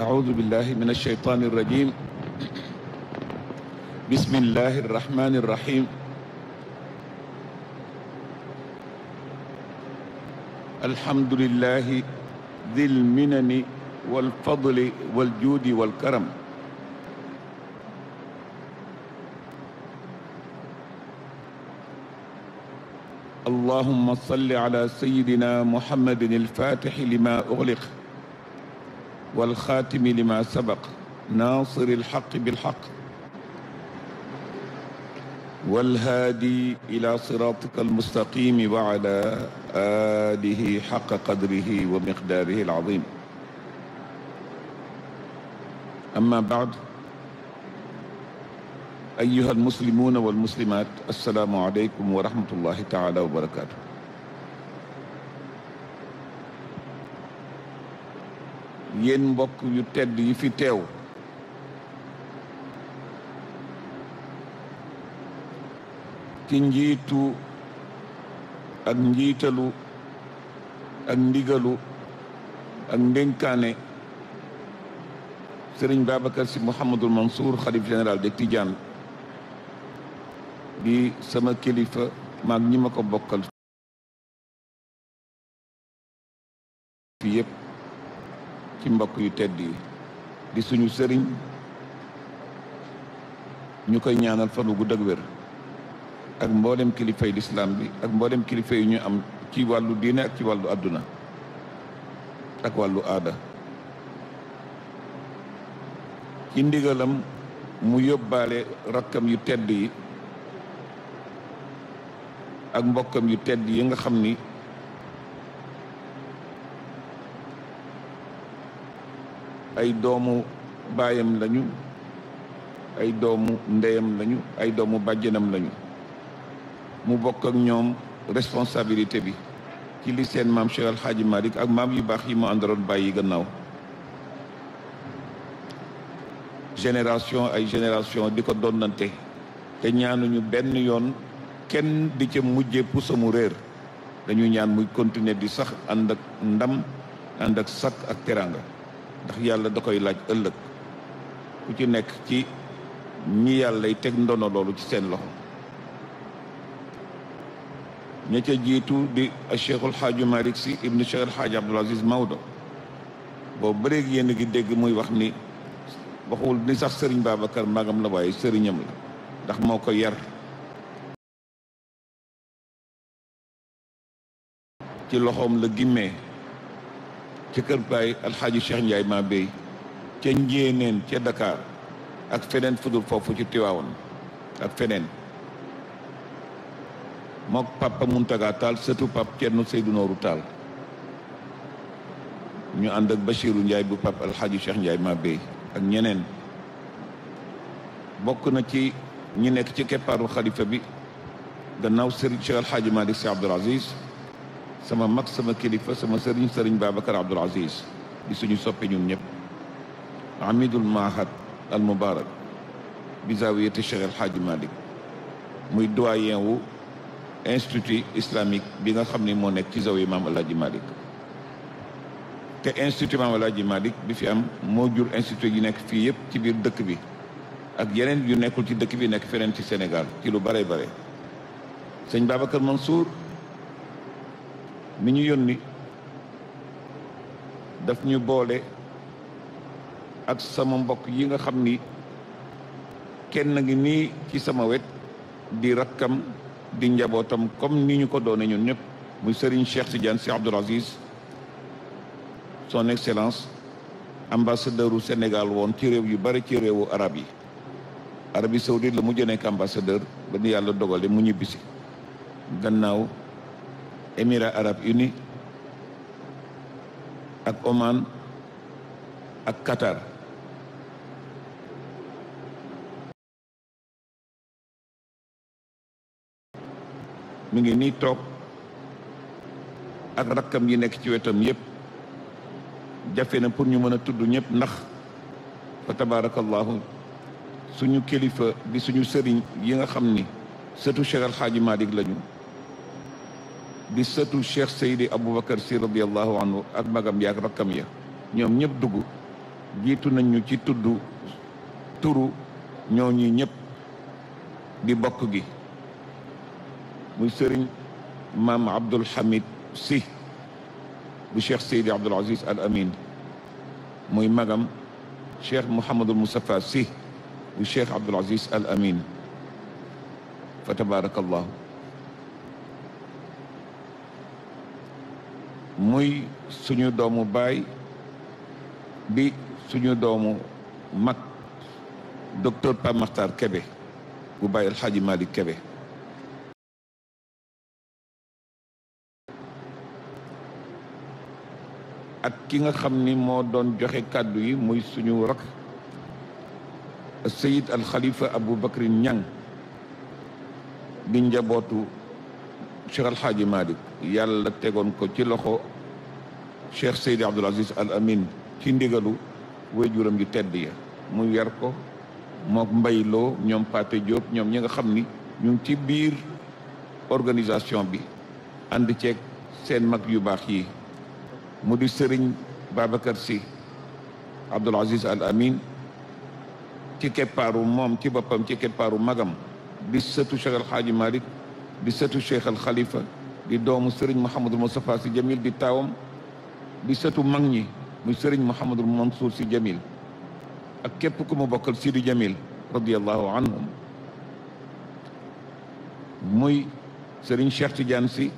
أعوذ بالله من الشيطان الرجيم. بسم الله الرحمن الرحيم. الحمد لله ذي المنن والفضل والجود والكرم. اللهم صل على سيدنا محمد الفاتح لما أغلق والخاتم لما سبق ناصر الحق بالحق والهادي إلى صراطك المستقيم وعلى آله حق قدره ومقداره العظيم. أما بعد، أيها المسلمون والمسلمات، السلام عليكم ورحمة الله تعالى وبركاته. yéen mbokk yu tedd yi fi teew ci njiitu ak njiitalu ak ndigalu ak ndénkaane Sëriñ Babacar Sy Mouhamadul Mansour xalif général de Tidiane di sama kilifa maag ñi ma ko bokkal fi yëpp ci mbokk yu tedd yi di suñu sëriñ ñu koy ñaanal fan wu gudd ak wér ak mboolem kilifay lislaam bi ak mboolem kilifa yi ñu am ci wàllu diine ak ci wàllu àdduna ak wàllu aada. ci ndigalam mu yóbbaale rakkam yu tedd yi ak mbokkam yu tedd yi nga xam ni ay doomu baayam lañu, ay doomu ndeyam lañu, ay doomu bàjjenam lañu. mu bokk ak ñoom responsabilité bi ci li seen maam Cheikh El Hadji Malick ak maam yu baax yi mu àndaloon bàyyi gannaaw. génération di ko donnante te ñaanuñu benn yoon kenn di ca mujje pusa mu réer. dañu ñaan muy continuer di sax ànd ak ndam, ànd ak sakk ak teraanga, ndax yàlla da koy laaj ëllëg ku ci nekk ci ñi yàllay teg ndono loolu ci seen loxo. ña ca jiitu di Cheikhul Hadji Malick Sy ibnu Cheikh El Hadji Abdoul Aziz Maodo. boobu ba léegi yéen a ngi dégg muy wax ni waxul ni sax sëriñ Babacar magam la waaye sëriñam la, ndax moo ko yar ci loxoom la gimmee ca kër baay alxaaji Cheikh Ndiaye maa béy ca njéeneen ca Dakar ak feneen fudul foofu ci Tiwaawoon ak feneen. mook papa Muntaga Taal sëtu pap Cerno Seydou Nooru Taal ñu ànd ak Bachiru Ndiaye bu pap alxaaji Cheikh Ndiaye maa béy ak ñeneen. bokk na ci ñi nekk ci keppaaru xalifa bi gannaaw sëriñ Cheikh alxaaji Malick Sy Abdoul Aziz, sama mag, sama kilifa, sama sëriñ Babacar Abdoul Aziz di suñu soppe ñun ñëpp. amidul mahad al mubarak bi zawiyati Cheikh El Hadji Malick, muy doyen wu institut islamique bi nga xam ni moo nekk ci zawiya Maam El Hadji Malick. te institut Maam El Hadji Malick bi fi am moo jur institut yi nekk fii yëpp ci biir dëkk bi ak yeneen yu nekkul ci dëkk bi nekk feneen ci Sénégal ci lu bare bare. sëñ Babacar Mansour mi ñu yónni daf ñu boole ak sama mbokk yi nga xam ni kenn ngi nii ci sama wet di rakkam di njabootam comme ni ñu ko doone ñun ñëpp, muy Serigne Cheikh Tidiane Sy Abdoul Aziz, son excellence ambassadeur u Sénégal woon ci réew yu bari ci réewu arab yi. Arabie Saoudite la mujj nekk ambassadeur ba ni yàlla dogale mu ñibbisi. gannaaw Émirats arabes unis ak Oman ak Qatar. mi ngi nii toog ak rakkam yi nekk ci wetam yépp. jafe na pour ñu mën a tudd ñëpp ndax fa tabarakallahu suñu kilifa di suñu sëriñ yi nga xam ni sëtu Cheikh El Hadji Malick lañu, di sëtu Cheikh Seydi Aboubacar Sy radiallahu anhu ak magam ya ak rakkam ya, ñoom ñëpp dugg jiitu nañu ci tudd turu ñooñu ñëpp di bokk gi muy sëriñ maam Abdul Hamid si bu Cheikh Seydi Abdoul Aziz Al Amin, muy magam Cheikh Mouhamadul Moustapha si bu Cheikh Abdoul Aziz Al Amin, fa tabarakallahu. muy suñu doomu baay di suñu doomu mag docteur Pape Makhtar Kébé bu Baye El Hadji Malick Kébé. ak ki nga xam ni moo doon joxe kàddu yi muy suñu rak Seyid Al Khalifa Abou Bakri Niang di njabootu Cheikh Al Hadji Malick, yàlla tegoon ko ci loxo Cheikh Seydi Abdoul Aziz Al Amin ci ndigalu waajuram yu tedd ya mu yar ko mook mbayloo ñoom Paté Diop ñoom ñi nga xam ni ñu ngi ci biir organisation bi ànd ceeg seen mag yu baax yi mu di sëriñ Babacar Sy Abdoul Aziz Al Amin ci keppaaru moom ci boppam ci keppaaru magam di sëtu Cheikh Al Hadji Malick di sëtu Cheikh Al Khalifa di doomu sëriñ Mouhamadul Moustapha Sy Jamil di taawam di sëtu mag ñi muy sëriñ Mouhamadul Mansour Sy Jamil ak képp ku mu bokkal Sidi Jamil radiyallahu anhum, muy sëriñ Cheikh Tidiane Sy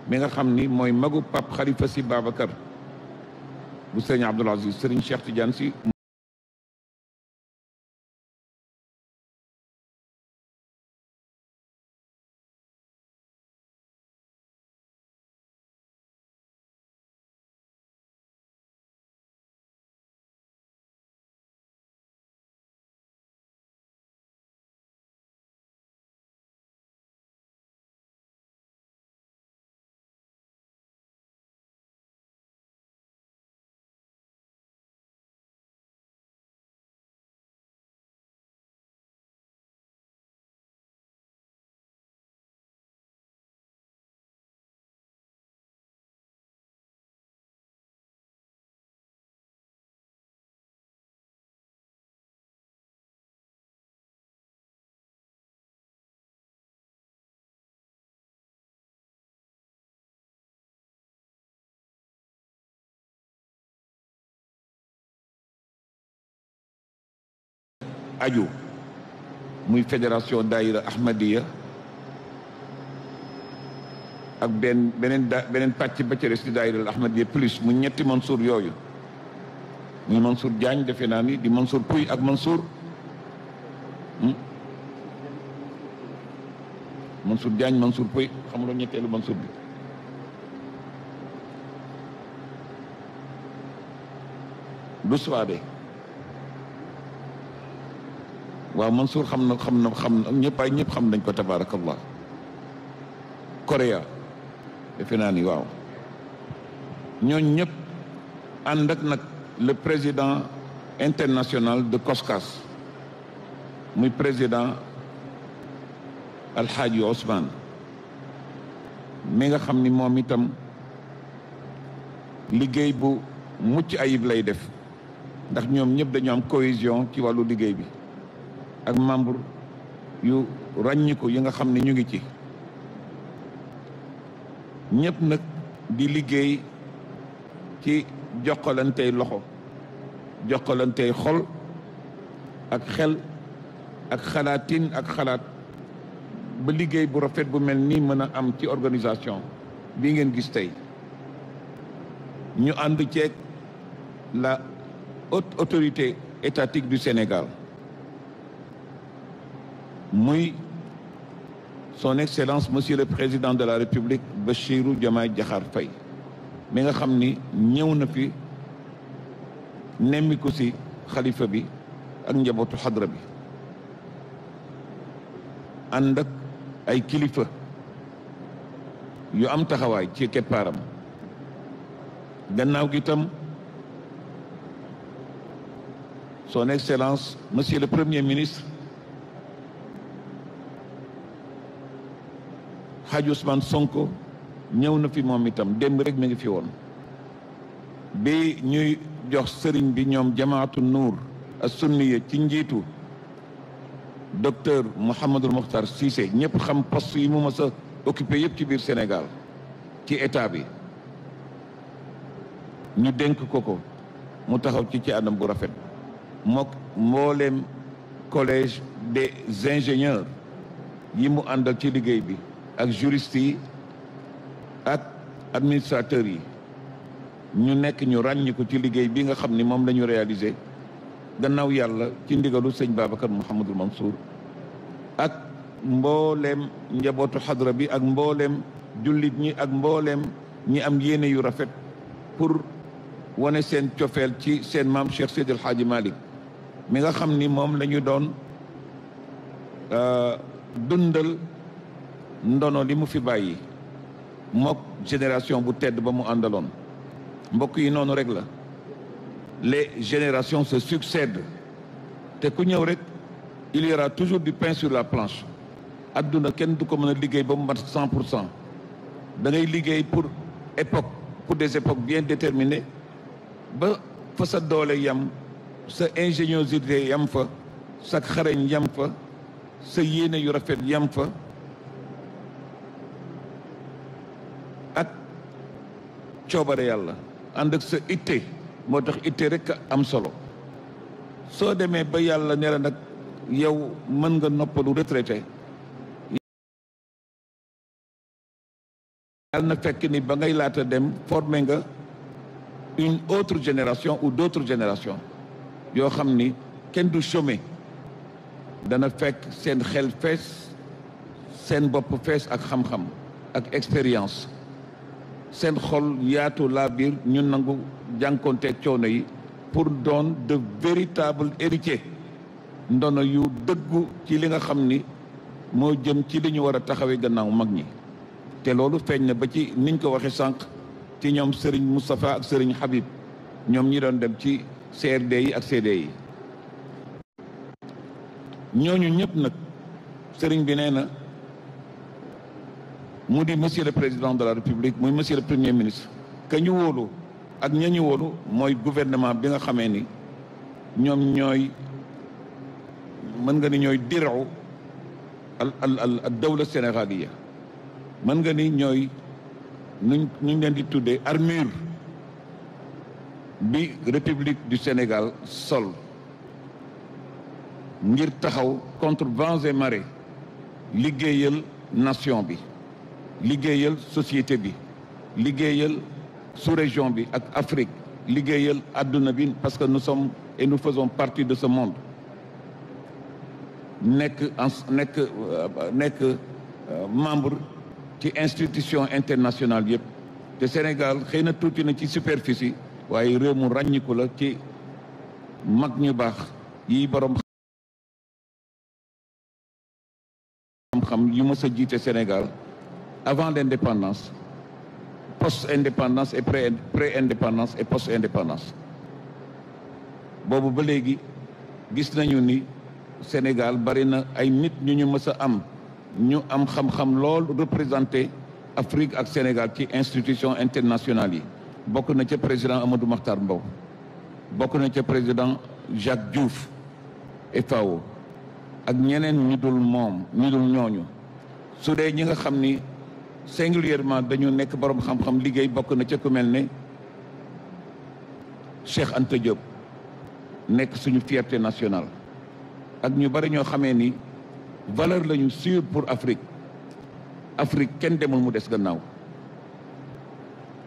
mi nga xam ni mooy magu Pape Khalifa Sy Babacar bu sëriñ Abdoul Aziz. sëriñ Cheikh Tidiane Sy aju muy fédération daïra Ahmadiyya ak beneen pàcc ba ca des di daïra Ahmadiyya plus mu ñetti Mansour yooyu muy Mansour Diagne defe naa ni di Mansour Pouy ak Mansour Diagne Mansour Pouy xamuloo ñetteelu Mansour bi du soade waaw Mansour xam na ñëpp xam nañ ko tabarakallah. Korea defe naa ni waaw ñooñ ñëpp ànd ak nag le président international de COSCAS muy président Alxaaji Ousmane mi nga xam ni moom itam liggéey bu mucc ayib lay def ndax ñoom ñëpp dañu am cohésion ci wàllu liggéey bi ak membre yu ràññiku yi nga xam ne ñu ngi ci ñëpp nag di liggéey ci jokkalantey loxo jokkalantey xol ak xel ak xalaatin ak xalaat ba liggéey bu rafet bu mel nii mën a am ci organisation bii ngeen gis tey ñu ànd ceeg la haute autorité étatique du Sénégal muy son excellence monsieur le président de la république Bassirou Diomaye Diakhar Faye mi nga xam ni ñëw na fi nemmiku si xalifa bi ak njabootu xadra bi ànd ak ay kilifa yu am taxawaay ci keppaaram gannaaw gi tam son excellence monsieur le premier ministre Hadj Ousmane Sonko ñëw na fi moom itam démb rek mi ngi fi woon bi ñuy jox sëriñ bi ñoom jamaatu nuur as sunniya ci njiitu docteur Mouhamadul Mokhtar Cissé ñëpp xam poste yi mu mës a occupé yëpp ci biir Sénégal ci état bi ñu dénk ko mu taxaw ci anam bu rafet mook mbooleem collège des ingénieurs yi mu àndal ci liggéey bi ak juristes yi ak administrateurs yi ñu nekk ñu ràññi ko ci liggéey bi nga xam ni moom la ñu réalisé gannaaw yàlla ci ndigalu sëñ Babacar Mouhamadul Mansour ak mbooleem njabootu xadra bi ak mbooleem jullit ñi ak mbooleem ñi am yéene yu rafet pour wane seen cofeel ci seen maam Cheikh Seydi El Hadji Malick mi nga xam ni moom la ñu doon dundal ndono li mu fi bàyyi mook génération bu tedd ba mu àndaloon mbokk yi noonu rek la les générations se succèdent te ku ñëw rek il y aura toujours du pain sur la planche adduna kenn du ko mën a liggéey ba mu mat 100% da ngay liggéey pour des époques bien déterminées ba fa sa doole yam sa ingéniosité yam fa sa xarañ yam fa sa yéene yu rafet yam fa ak coobare yàlla ànd ak sa itte moo tax itte rek am solo soo demee ba yàlla ne la nag yow mën nga noppalu retraité yàlla na fekk ni ba ngay laata dem formé nga une autre génération ou d'autres générations yoo xam ni kenn du chômer dana fekk seen xel fees seen bopp fees ak xam-xam ak expérience seen xol yaatu laa biir ñu nangu jànkonteeg coono yi pour doon de véritables héritiers ndono yu dëggu ci li nga xam ni moo jëm ci li ñu war a taxawee gannaaw mag ñi te loolu feeñ na ba ci niñ ko waxee sànq ci ñoom Serigne Moustapha ak Serigne Habib ñoom ñi doon dem ci CRD yi ak CD yi ñooñu ñëpp nag Serigne bi nee na mu di monsieur le président de la république muy monsieur le premier ministre que ñu wóolu ak ña ñu wóolu mooy gouvernement bi nga xamee ni ñoom ñooy mën nga ni ñooy diraw al dawla sénégaliya mën nga ni ñooy ñu leen di tuddee armure bi république du Sénégal sol ngir taxaw contre vents et marées liggéeyal nation bi liggéeyal société bi liggéeyal sous-région bi ak Afrique liggéeyal adduna bi parce que nous sommes et nous faisons partie de ce monde nekk membre ci institution internationale yëpp te Sénégal xëy na tuuti na ci superficie waaye réew mu ràññiku la ci mag ñu baax yi borom xam-xam yu mës a jiite Sénégal avant l'indépendance post-indépendance et pré-indépendance et post-indépendance boobu ba léegi gis nañu ni Sénégal bari na ay nit ñu mës a am ñu am xam-xam lool représenté Afrique ak Sénégal ci institution internationale yi bokk na ca président Amadou Mahtar Mbow bokk na ca président Jacques Diouf FAO ak ñeneen ñu dul ñooñu su dee ñi nga xam ni singulièrement dañu nekk borom xam-xam liggéey bokk na ca ku mel ne Cheikh Anta Diop nekk suñu fierté nationale ak ñu bari ñoo xamee ni valeur lañu sûre pour Afrique kenn demul mu des gannaaw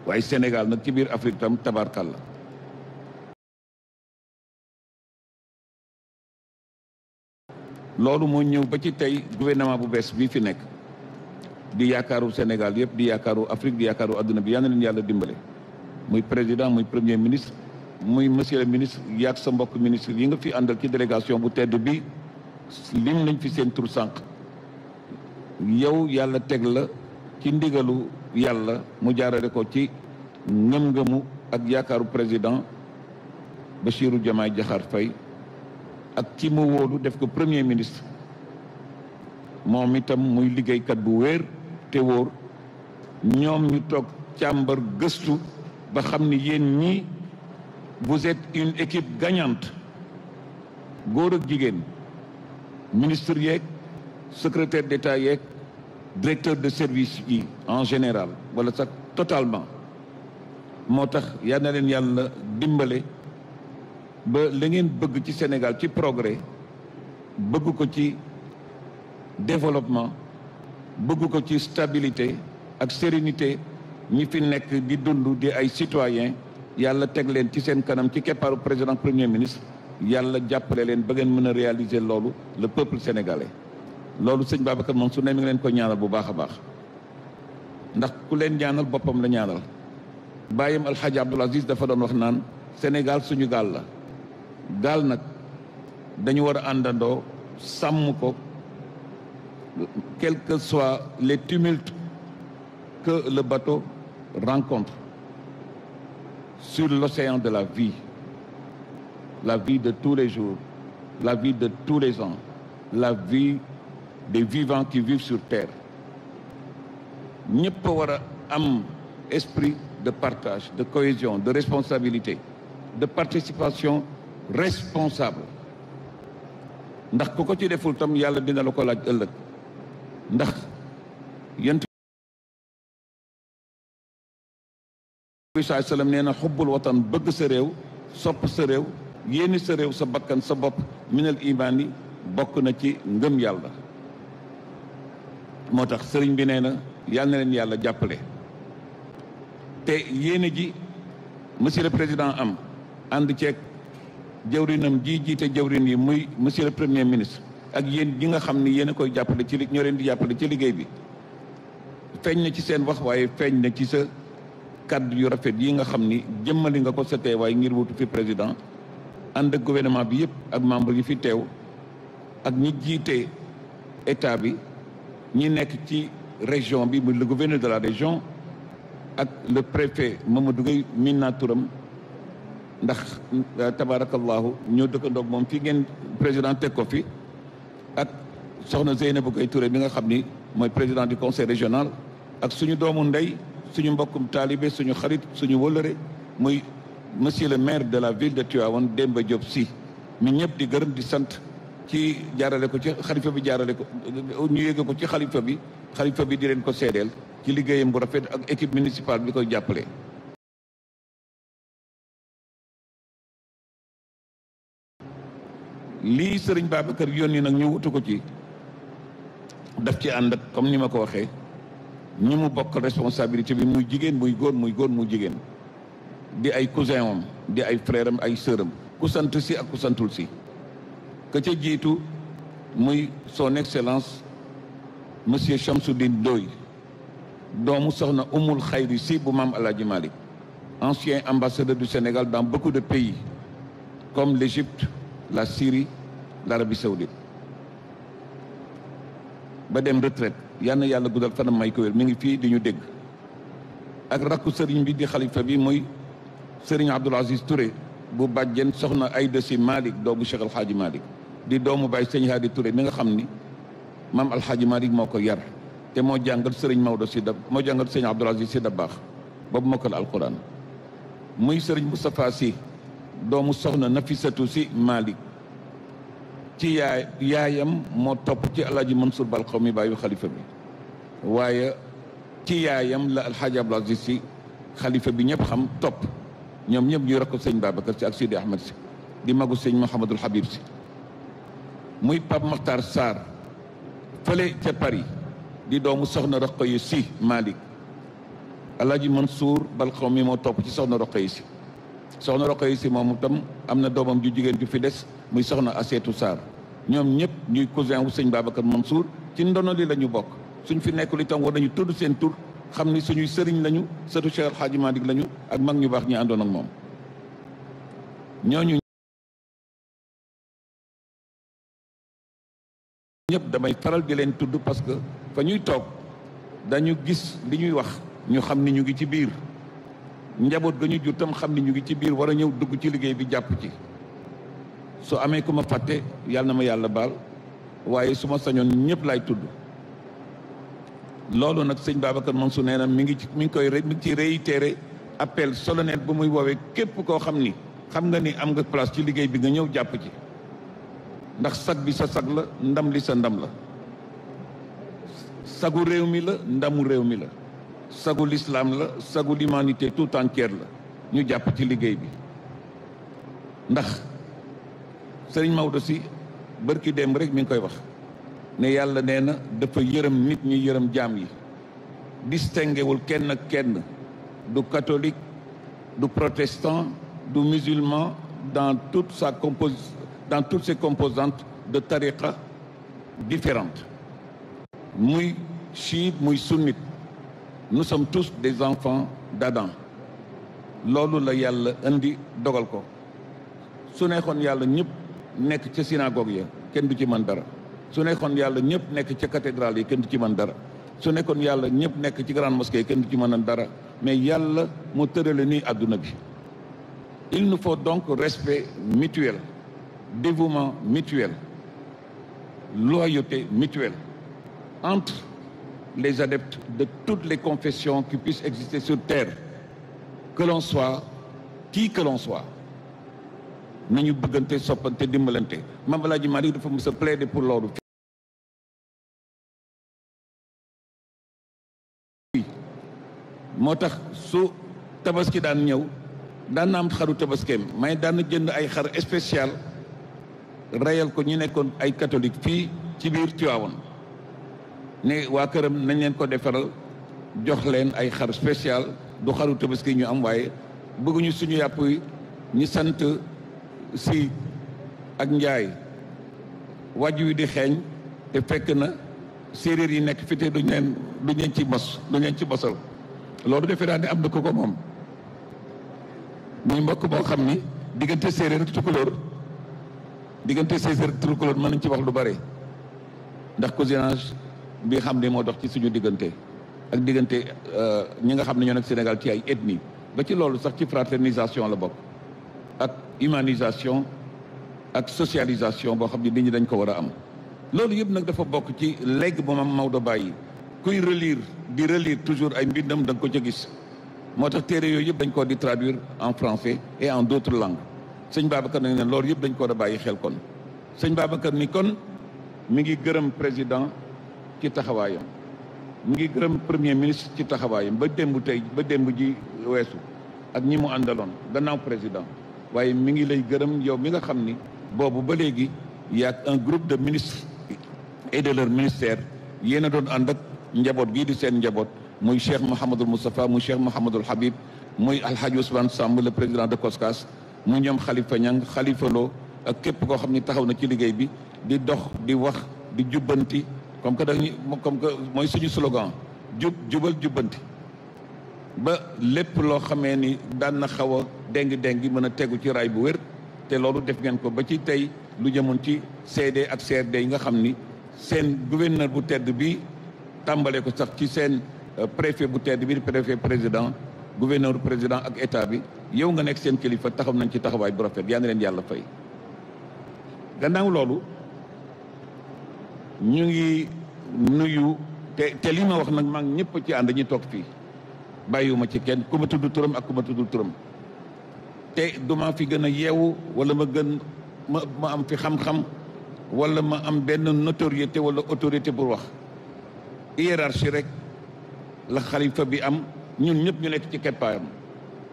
waaye Sénégal nag ci biir Afrique tam tabarkalla loolu moo ñëw ba ci tey gouvernement bu bees bii fi nekk di yaakaaru Sénégal yëpp di yaakaaru Afrique di yaakaaru adduna bi yal na leen yàlla dimbale muy président muy premier ministre muy monsieur le ministre yaag sa mbokk ministre yi nga fi àndal ci délégation bu tedd bi lim nañ fi seen tur sànq yow yàlla teg la ci ndigalu yàlla mu jaarale ko ci ngëm-ngëmu ak yaakaaru président Bassirou Diomaye Diakhar Faye ak ci mu wóolu def ko premier ministre moom itam muy liggéeykat bu wéer te wóor ñoom ñu toog càmbar gëstu ba xam ni yéen ñii vous êtes une équipe gagnante góor ak jigéen ministre yeeg secrétaire d'État yeeg directeur de service yi en général wala sax totalement moo tax yal na leen yàlla dimbale ba la ngeen bëgg ci Sénégal ci progrès bëgg ko ci développement bëgg ko ci stabilité ak sérénité ñi fi nekk di dund di ay citoyens yàlla teg leen ci seen kanam ci keppaaru président premier ministre yàlla jàppale leen ba ngeen mën a réaliser loolu le peuple sénégalais loolu sëñ Babacar Mansour ne mi ngi leen ko ñaanal bu baax a baax ndax ku leen ñaanal boppam la ñaanal bàyyam alxaaji Abdoul Aziz dafa doon wax naan Sénégal suñu gaal la gaal nag dañu war a àndandoo sàmm ko quels que soient les tumultes que le bateau rencontre sur l'océan de la vie de tous les jours, la vie de tous les ans, la vie des vivants qui vivent sur terre. ñëpp war a am esprit de partage, de cohésion, de responsabilité, de participation responsable ndax ku ko ci deful tam yàlla dina la ko laaj ëllëg ndax yent bi saa sallam nee na xubbul watan bëgg sa réew sopp sa réew yéeni sa réew sa bakkan sa bopp minal imaan yi bokk na ci ngëm yàlla moo tax sëriñ bi nee na yal na leen yàlla jàppale te yéene ji monsieur le président am ànd ceeg jawrinam ji jiite jawrin yi muy monsieur le premier ministre ak yéen ñi nga xam ni yéen a koy jàppale ci ñoo leen di jàppale ci liggéey bi feeñ na ci seen wax waaye feeñ na ci sa kàddu yu rafet yi nga xam ni jëmmali nga ko sa teewaay ngir wutu fi président ànd ak gouvernement bi yëpp ak membre yi fi teew ak ñi jiite état bi ñi nekk ci région bi muy le gouverneur de la région ak le préfet Mamadou Gueye min naa turam ndax tabarakallahu ñoo dëkkandoog moom fii ngeen président teg ko fi ak soxna Zeynabou Gueye Touré bi nga xam ni mooy président du conseil régional ak suñu doomu ndey suñu mbokkum taalibe suñu xarit suñu wëlëre muy monsieur le maire de la ville de Tivaouane Demba Diop Sy mi ñëpp di gërëm di sant ci jaarale ko ci xalifa bi jaarale ko ñu yéege ko ci xalifa bi di leen ko seedeel ci liggéeyam bu rafet ak équipe municipale bi koy jàppale. lii sëriñ Babacar yónni nag ñu wutu ko ci daf ci ànd ak comme ni ma ko waxee ñi mu bokk responsabilité bi muy jigéen muy góor muy jigéen di ay cousin am di ay frère am ay sœur am ku sant si ak ku santul si ka ca jiitu muy son excellence monsieur Chamsoudine Ndoye doomu soxna Umul Xayri si bu maam Alaaji Malick ancien ambassadeur du Sénégal dans beaucoup de pays comme l'Égypte, la Syrie, l'Arabie Saoudite ba dem retraite yal na yàlla guddal fanam may ko wér mi ngi fii di ñu dégg ak rakku sëriñ bi di xalifa bi muy sëriñ Abdoul Aziz Touré bu bàjjen soxna Aïda Sy Malick doomu Cheikh El Hadji Malick di doomu baay sëñ Hadi Touré mi nga xam ni maam El Hadji Malick moo ko yar te moo jàngal sëriñ Maodo Sy moo jàngal sëñ Abdoul Aziz Sy Dabakh boobu mokkal alquran muy sëriñ Moustapha Sy doomu soxna Nafisatu Sy Malick ci yaayam moo topp ci alaaji Mansour Bal Xawmi bàyyi xalifa bi waaye ci yaayam la alxaaji Abdoul Aziz Sy xalifa bi ñëpp xam topp ñoom ñëpp ñuy rakk sëñ Babacar Sy ak Sidi Ahmed Sy di magu sëñ Mouhamadul Habib Sy muy Pape Makhtar Sarr fële ca Paris di doomu soxna Roqaya Sy Malick alaaji Mansour Bal Xawmi moo topp ci soxna Roqaya Sy soxna Roqaya Sy moom itam am na doomam ju jigéen ju fi des muy soxna Aseetu Sarr ñoom ñëpp ñuy cousin wu sëñ Babacar Mansour ci ndono li la ñu bokk suñ fi nekkul itam war nañu tudd seen tur xam ni suñuy sëriñ lañu sëtu Cheikh El Hadji Malick lañu ak mag ñu baax ñi àndoon ak moom ñooñu ñëpp damay faral di leen tudd parce que fa ñuy toog dañu gis li ñuy wax ñu xam ni ñu ngi ci biir njaboot ga ñu jur tam xam ni ñu ngi ci biir war a ñëw dugg ci liggéey bi jàpp ci su amee ku ma fàtte yàlla na ma yàlla baal waaye su ma sañoon ñëpp laay tudd loolu nag sëñ Babacar Mansour nee na mi ngi ci réitéré appel solennel bu muy woowee képp koo xam ni xam nga ni am nga place ci liggéey bi nga ñëw jàpp ci ndax sag bi sa sag la ndam li sa ndam la sagu réew mi la ndamu réew mi la sagu l'islam la sagu l'humanité tout entière la ñu jàpp ci liggéey bi ndax Sëriñ Maodo si bërki démb rek mi ngi koy wax ne yàlla nee na dafa yërëm nit ñi yërëm jaam yi distinguéwul kenn ak kenn du catholique du protestant du musulman dans toutes ses composantes de tariqa différentes muy chiite muy sunnite nous sommes tous des enfants d'Adam loolu la yàlla indi dogal ko su neexoon yàlla ñëpp nekk ca synagogue ya kenn du ci mën dara su nekkoon yàlla ñëpp nekk ca cathédrale yi kenn du ci mën dara su nekkoon yàlla ñëpp nekk ci grande mosquée yi kenn du ci mën dara mais yàlla moo tërale nii àdduna bi il nous faut donc respect mutuel dévouement mutuel loyauté mutuelle entre les adeptes de toutes les confessions qui puissent exister sur terre que l'on soit qui que l'on soit nañu bëggante soppante dimbalante Mame El Hadji Malick dafa mës a plaider pour loolu moo tax su tabaski daan ñëw daan na am xaru tabaskeem may daan na jënd ay xar spécial reyal ko ñu nekkoon ay catholique fii ci biir Tivaouane ne waa këram nañ leen ko defaral jox leen ay xar spécial du xaru tabaski ñu am waaye bëgguñu suñu yàpp yi ñu sant si ak njaay wàjj wi di xeeñ te fekk na séeréer yi nekk fi te duñ leen ci mosal loolu defe naa ne am na ko moom muy mbokk boo xam ni diggante séeréer ak tukulóor mën nañ ci wax lu bare ndax cousinage bi xam ne moo dox ci suñu diggante ak diggante ñi nga xam ne ñoo nekk Sénégal ci ay ethnie ba ci loolu sax ci fraternisation la bokk ak humanisation ak socialisation boo xam ne nit ñi dañ ko war a am loolu yëpp nag dafa bokk ci léegi bu mam Maodo bàyyi kuy di relire toujours ay mbindam da nga ko ca gis moo tax téere yooyu yëpp dañ ko di traduire en français et en d'autres langues sëñ Babacar nag ne loolu yëpp dañ ko war a bàyyi xel kon sëñ Babacar ni kon mi ngi gërëm président ci taxawaayam mi ngi gërëm premier ministre ci taxawaayam ba démb ji weesu ak ñi mu àndaloon gannaaw président waaye mi ngi lay gërëm yow mi nga xam ni boobu ba léegi yaag un groupe de ministres et de leur ministère yéen a doon ànd ak njaboot gii di seen njaboot muy Cheikh Mouhamadul Moustapha muy Cheikh Mouhamadul Habib muy Alhaji Ousmane Samb le président de COSCAS mu ñoom Khalifa Niang Khalifa Lo ak képp koo xam ni taxaw na ci liggéey bi di dox di wax di jubbanti comme que mooy suñu slogan jubal jubbanti ba lépp loo xamee ni daan na xaw a déng mën a tegu ci raay bu wér te loolu def ngeen ko ba ci tey lu jëmoon ci CD ak CRD yi nga xam ni seen gouverneur bu tedd bi tàmbale ko sax ci seen préfet bu tedd bi préfet président gouverneur président ak état bi yow nga nekk seen kilifa taxaw nañ ci taxawaay bu rafet yaa ngi leen yàlla fay. gannaaw loolu ñu ngi nuyu te li ma wax nag maa ngi ñëpp ci ànd ñi toog fii bàyyiwuma ci kenn ku ma tudd turam ak ku ma tuddul turam te duma fi gën a yeewu wala ma am fi xam-xam wala ma am benn notoriété wala autorité pour wax hiérarchie rek la xalifa bi am ñun ñëpp ñu nekk ci keppaayam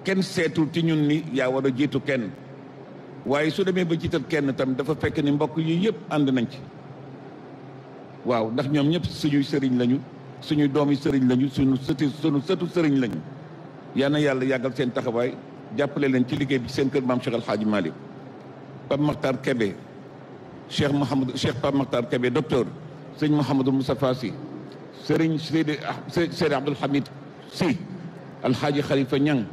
kenn seetul ci ñun ni yaa war a jiitu kenn waaye su demee ba jiital kenn tam dafa fekk ni mbokk yi yëpp ànd nañ ci waaw ndax ñoom ñëpp suñuy sëriñ lañu suñuy doomi sëriñ lañu suñu sëtu sëriñ lañu yal na yàlla yàggal seen taxawaay jàppale leen ci liggéey bi seen kër maam Cheikh El Hadji Malick Pape Makhtar Kébé Cheikh Pape Makhtar Kébé docteur sëñ Mouhamadou Moustapha Sy sëriñ Seydi Abdoul Hamid Sy Alhaji Khalifa Niang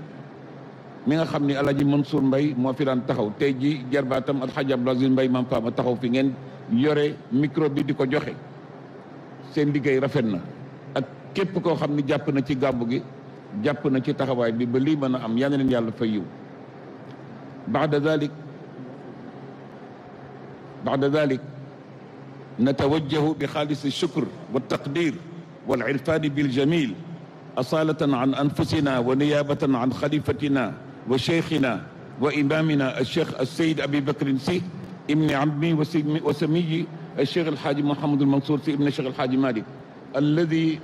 mi nga xam ni Alhaji Mansour Mbaye moo fi daan taxaw tey ji jarbaatam Alhaji Abdoul Aziz Mbaye maam Fama taxaw fi ngeen yore micro bi di ko joxe seen liggéey rafet na ak képp koo xam ni jàpp na ci gàmmu gi jàpp na ci taxawaay bi ba lii mën a am yal na leen yàlla fay yiw baada dalik natawajjahu bi xaalisi shukr wa taqdir wal irfani bil jamil asalatan an anfusina wa niyabatan an xalifatina wa cheikhina وإمامنا الشيخ السيد أبي بكر سي ابن عمي وسمي الشيخ الحاج محمد المنصور سي ابن الشيخ الحاج مالك الذي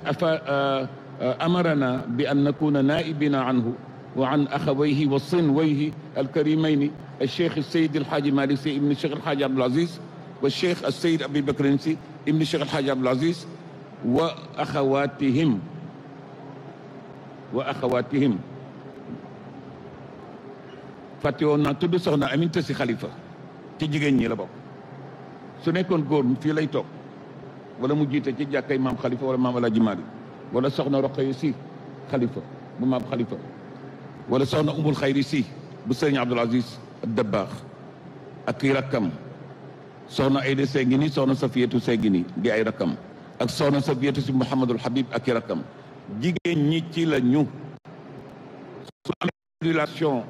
أمرنا بأن نكون نائبين عنه وعن أخويه وصنويه الكريمين الشيخ السيد الحاج مالك سي ابن الشيخ الحاج عبد العزيز والشيخ السيد أبي بكر سي ابن الشيخ الحاج عبد العزيز وأخواتهم fàtte woon naa tudd soxna Aminta si xalifa ci jigéen ñi la bokk su nekkoon góor fii lay toog wala mu jiite ci jàkkay maam xalifa wala maam Alaaji Maalik wala soxna Roqaya si xalifa bu maam xalifa wala soxna Umul Xayri si bu sëriñ Abdul Aziz Dabbaax ak i rakkam soxna Ayda Sey ngi ni soxna Safiyatu Sey ngi ni di ay rakkam ak soxna Safiyatu si Mouhamadul Habib ak i rakkam jigéen ñi ci la ñu su amee relation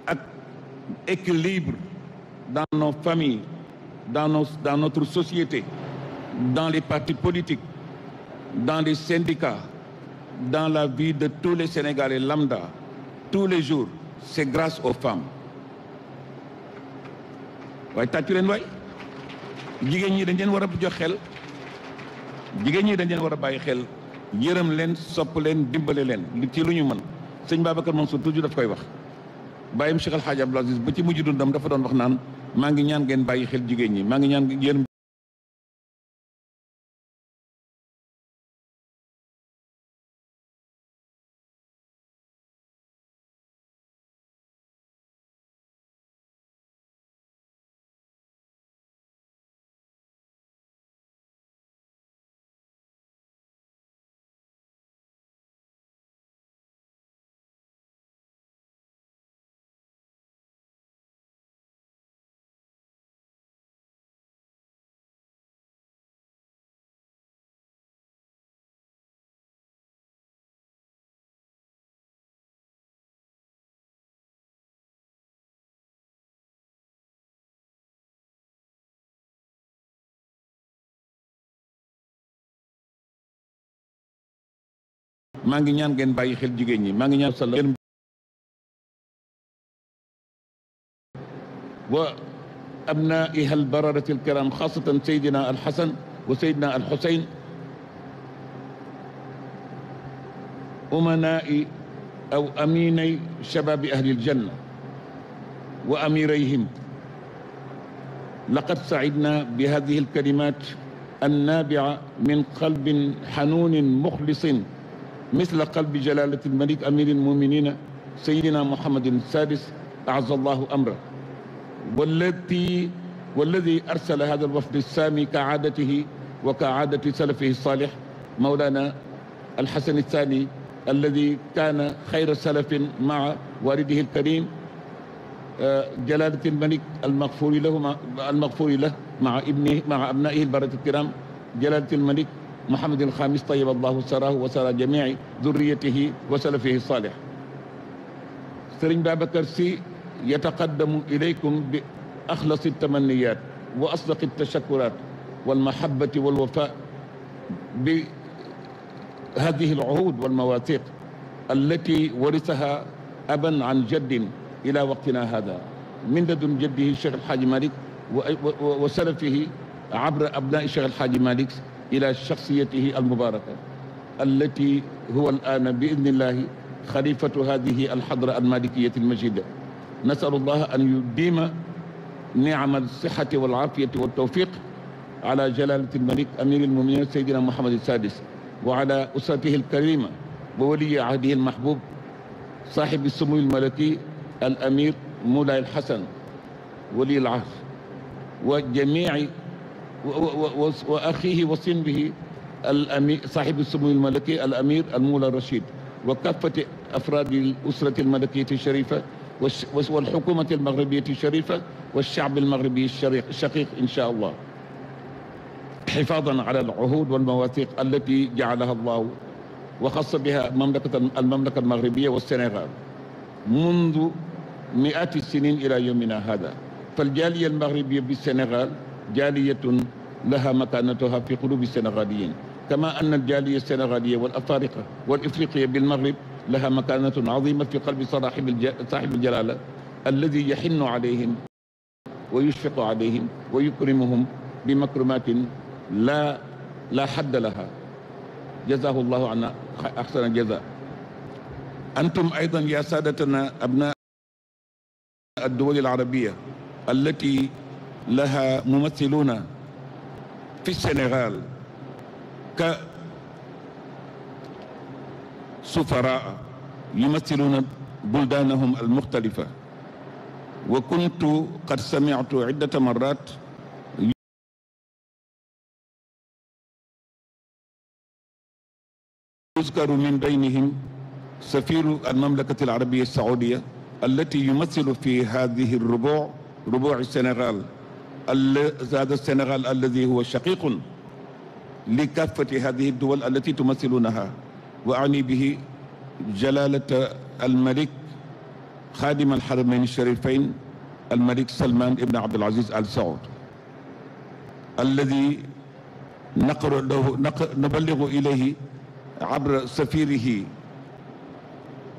ak équilibre dans nos familles, dans notre société, dans les partis politiques, dans les syndicats, dans la vie de tous les Sénégalais lambda, tous les jours, c'est grâce aux femmes. waaye tàccu leen waay jigéen ñi dañ leen war a jox xel jigéen ñi dañ leen war a bàyyi xel yërëm leen sopp leen dimbale leen ci lu ñu mën sëñ Babacar Mansour toujours daf koy wax bàyyim Cheikh El Hadj Abdoul Aziz ba ci mujj dundam dafa doon wax naan maa ngi ñaan ngeen bàyyi xel jigéen ñi maa ngi ñaan yéen maa ngi ñaan ngeen bàyyi xel jigéen ñi maa ngi ñaan sala wa abnaiha albararati alkiram xaasatan sayidina alxasan wa sayidina alxusayn umanai aw aminay shababi ahli aljanna wa amirayhim laqad sacidna bi hadihi alkalimat النابعة من قلب حنون مخلص مثل قلب جلالة الملك أمير المؤمنين سيدنا محمد السادس أعز الله أمره والذي أرسل هذا الوفد السامي كعادته وكعادة سلفه الصالح مولانا الحسن الثاني الذي كان خير سلف مع والده الكريم جلالة الملك المغفور له مع أبنائه البررة الكرام جلالة الملك محمد الخامس طيب الله سراه وسر جميع ذريته وسلفه الصالح. سرين بابكر سي يتقدم إليكم بأخلص التمنيات وأصدق التشكرات والمحبة والوفاء بهذه العهود والمواثيق التي ورثها أبا عن جد إلى وقتنا هذا من لدن جده الشيخ الحاج مالك وسلفه عبر أبناء الشيخ الحاج مالك إلى شخصيته المباركة التي هو الآن بإذن الله خليفة هذه الحضرة المالكية المجيدة. نسأل الله أن يديم نعم الصحة والعافية والتوفيق على جلالة الملك أمير المؤمنين سيدنا محمد السادس وعلى أسرته الكريمة وولي عهده المحبوب صاحب السمو الملكي الأمير مولاي الحسن ولي العهد وجميع وأخيه وصنبه الأمير صاحب السمو الملكي الأمير المولى الرشيد وكافة أفراد الأسرة الملكية الشريفة والحكومة المغربية الشريفة والشعب المغربي الشقيق إن شاء الله حفاظا على العهود والمواثيق التي جعلها الله وخص بها المملكة المغربية والسنغال منذ مئات السنين إلى يومنا هذا. فالجالية المغربية بالسنغال جالية لها مكانتها في قلوب السنغاليين كما أن الجالية السنغالية والأفارقة والإفريقية بالمغرب لها مكانة عظيمة في قلب صاحب الجلالة الذي يحن عليهم ويشفق عليهم ويكرمهم بمكرمات لا حد لها، جزاه الله عنا أحسن الجزاء. أنتم أيضا يا سادتنا أبناء الدول العربية التي لها ممثلون في السنغال كسفراء يمثلون بلدانهم المختلفة، وكنت قد سمعت عدة مرات يذكر من بينهم سفير المملكة العربية السعودية التي يمثل في هذه ربوع السنغال، هذا السنغال الذي هو شقيق لكافة هذه الدول التي تمثلونها، وأعني به جلالة الملك خادم الحرمين الشريفين الملك سلمان بن عبد العزيز آل سعود، الذي نبلغ إليه عبر سفيره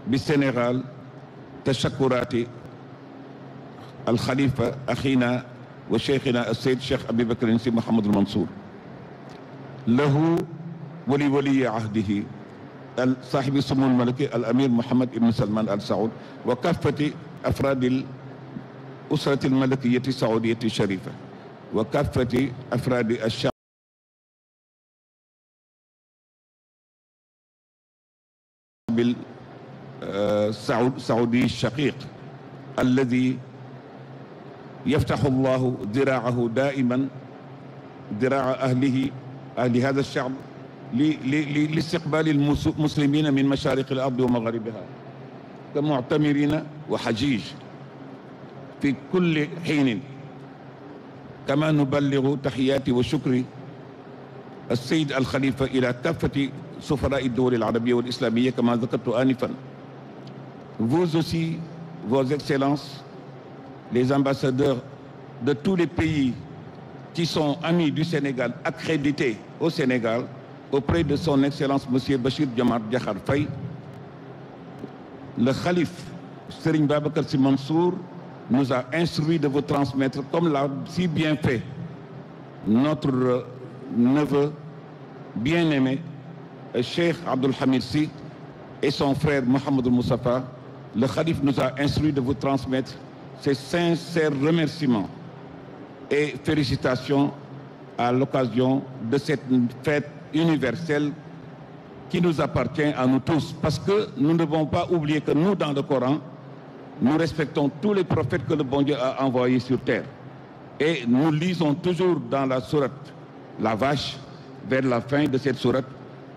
بالسنغال تشكرات الخليفة أخينا وشيخنا السيد الشيخ أبي بكر السي محمد المنصور له ولي عهده صاحب السمو الملكي الأمير محمد بن سلمان آل سعود وكافة أفراد الأسرة الملكية السعودية الشريفة وكافة أفراد الشعب السعودي الشقيق الذي يفتح الله ذراعه دائما، ذراع أهل هذا الشعب لاستقبال المسلمين من مشارق الأرض ومغاربها كمعتمرين وحجيج في كل حين. كما نبلغ تحياتي وشكري السيد الخليفة إلى كافة سفراء الدول العربية والإسلامية كما ذكرت آنفا. Vous aussi, vos excellences, les ambassadeurs de tous les pays qui sont amis du Sénégal, accrédités au Sénégal, auprès de son excellence monsieur Bachir Diomaye Diakhar Faye, le khalife Serigne Babacar Sy Mansour nous a instruit de vous transmettre, comme l'a si bien fait notre neveu bien-aimé Cheikh Abdoul Hamid Sy et son frère Mohamed Moustapha. Le khalife nous a instruit de vous transmettre ses sincères remerciements et félicitations à l'occasion de cette fête universelle qui nous appartient à nous tous. Parce que nous ne devons pas oublier que nous, dans le Coran, nous respectons tous les prophètes que le bon Dieu a envoyés sur terre. Et nous lisons toujours dans la sourate la Vache, vers la fin de cette sourate,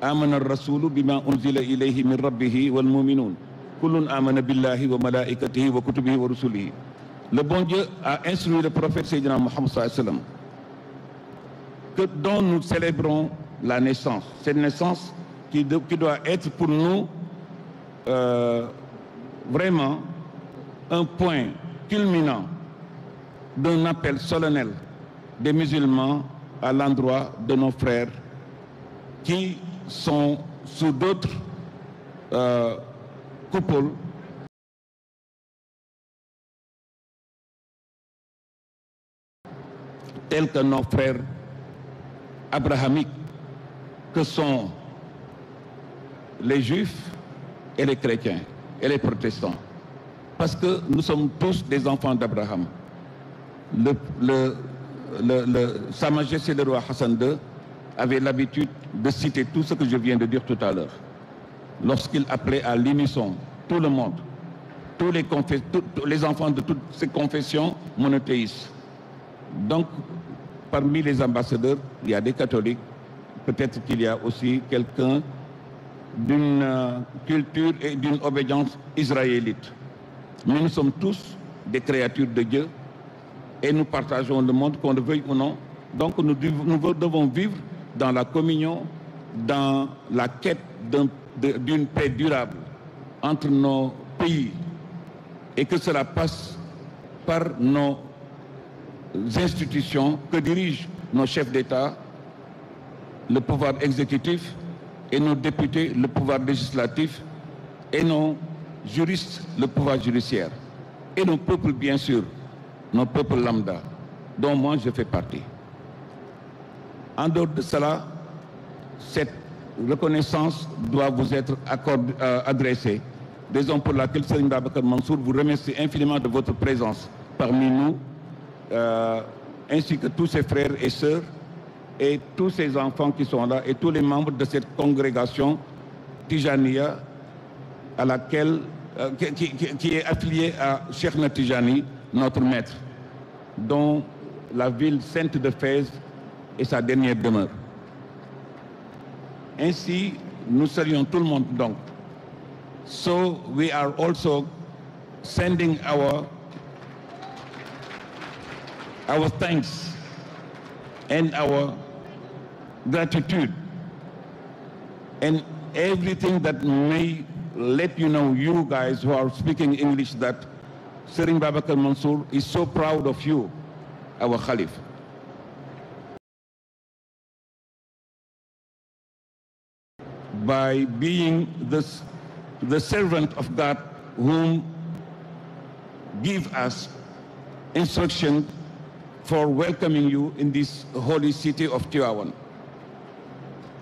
Amana ar-rasulu bima unzila ilayhi min rabbihi wal mu'minun. Kullun amana billahi wa malaikatihi wa kutubihi wa rusulihi. Le bon Dieu a instruit le prophète Sayyidina Muhammad sallallahu alayhi wa sallam, dont nous célébrons la naissance. Cette naissance qui doit être pour nous vraiment un point culminant d'un appel solennel des musulmans à l'endroit de nos frères qui sont sous d'autres coupoles tels que nos frères abrahamiques, que sont les juifs et les chrétiens et les protestants. Parce que nous sommes tous des enfants d'Abraham. Sa Majesté le roi Hassan II avait l'habitude de citer tout ce que je viens de dire tout à l'heure, lorsqu'il appelait à l'unisson tout le monde, tous les enfants de toutes ces confessions monothéistes. Donc, parmi les ambassadeurs, il y a des catholiques, peut-être qu'il y a aussi quelqu'un d'une culture et d'une obédience israélite. Mais nous sommes tous des créatures de Dieu et nous partageons le monde, qu'on le veuille ou non. Donc nous devons vivre dans la communion, dans la quête d'une paix durable entre nos pays, et que cela passe par nos institutions que dirigent nos chefs d'État, le pouvoir exécutif, et nos députés, le pouvoir législatif, et nos juristes, le pouvoir judiciaire. et nos peuples, bien sûr, nos peuples lambda, dont moi je fais partie. En dehors de cela, cette reconnaissance doit vous être adressée, raison pour laquelle Serigne Babacar Mansour vous remercie infiniment de votre présence parmi nous, ainsi que tous ses frères et sœurs et tous ses enfants qui sont là et tous les membres de cette congrégation Tijaniya à laquelle qui est affiliée à Cheikh Tijani, notre maître, dont la ville sainte de Fès est sa dernière demeure. Ainsi, nous saluons tout le monde donc. So we are also sending our thanks and our gratitude and everything that may let you know, you guys who are speaking English, that Serigne Babacar Mansour is so proud of you, our Khalif. By being the servant of God whom give us instruction for welcoming you in this holy city of Tivaouane.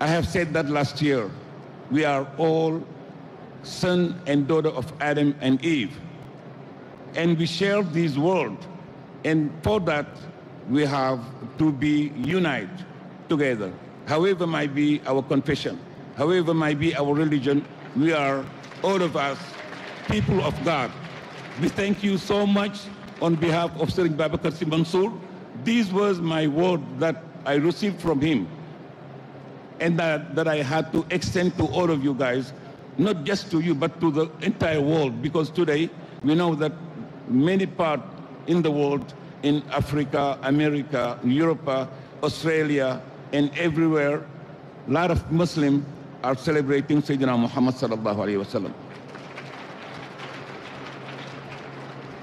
I have said that last year. We are all son and daughter of Adam and Eve, and we share this world, and for that we have to be united together. However might be our confession, however might be our religion, we are all of us people of God. We thank you so much on behalf of Serigne Babacar Sy Mansour. This was my word that I received from him, and that I had to extend to all of you guys, not just to you, but to the entire world, because today we know that many parts in the world, in Africa, America, Europe, Australia, and everywhere, a lot of Muslims are celebrating Sayyidina Muhammad sallallahu alayhi wa sallam.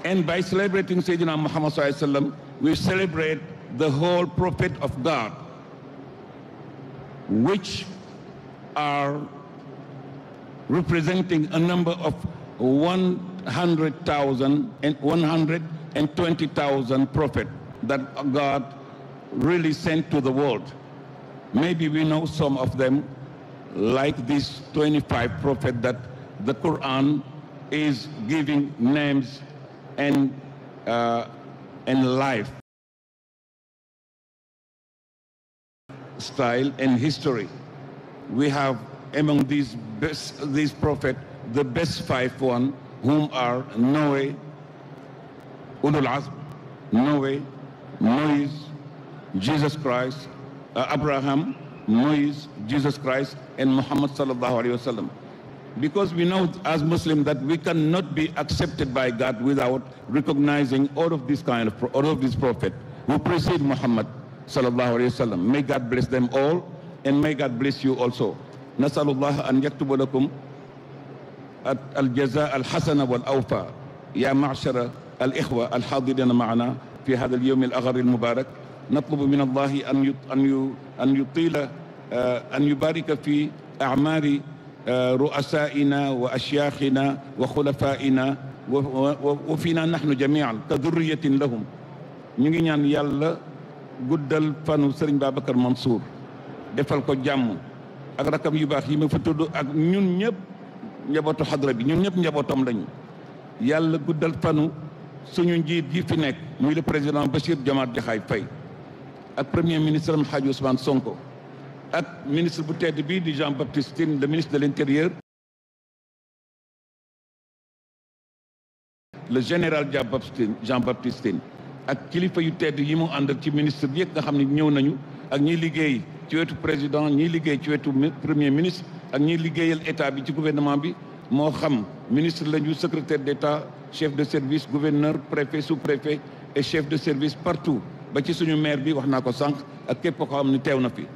And by celebrating Sayyidina Muhammad sallallahu alayhi wa sallam, we celebrate the whole prophet of God, which are representing a number of 100,000 and 120,000 prophets that God really sent to the world. Maybe we know some of them, like these 25 prophets that the Quran is giving names and life style and history. We have among these prophets the best 5 ones, whom are Noah, Ulul Azm, Noah, Moses, Jesus Christ, Abraham, Moses, Jesus Christ, and Muhammad sallallahu alaihi wasallam. Because we know as Muslims that we cannot be accepted by God without recognizing all of these prophets who precede Muhammad sallallahu alaihi wasallam. May God bless them all, and may God bless you also. Nasalullah an yaktuba lakum al-jaza al-hasana wal-awfa ya ma'shara al-ikhwa al-hadirin ma'ana fi hadha al-yawm al-aghar al-mubarak. نطلب من الله أن يطيل أن يبارك في أعمار رؤسائنا وأشياخنا وخلفائنا وفينا نحن جميعا كذرية لهم. ñu ngi ñaan yàlla guddal fanu Serigne Babacar Mansour, defal ko jàmm ak rakam yu baax yi ma fa tudd ak ñun ñëpp njabootu xadra bi, ñun ñëpp njabootam lañu. yàlla guddal fanu suñu njiit yi fi nekk, muy le président Bassirou Diomaye Diakhar Faye ak premier ministre am Hadji Ousmane Sonko ak ministre bu tedd bii di Jean-Baptiste Tine, le ministre de l'Intérieur, le général Jean-Baptiste Tine, ak kilifa yu tedd yi mu ànd ci ministre bi yëpp nga xam ne ñëw nañu, ak ñiy liggéey ci wetu président, ñiy liggéey ci wetu premier ministre, ak ñiy liggéeyal état bi ci gouvernement bi, moo xam ministre lañu, secrétaire d'État, chef de service, gouverneur, préfet, sous-préfet et chef de service partout, ba ci suñu maire bi wax naa ko sànq, ak képp koo xam ne teew na fi.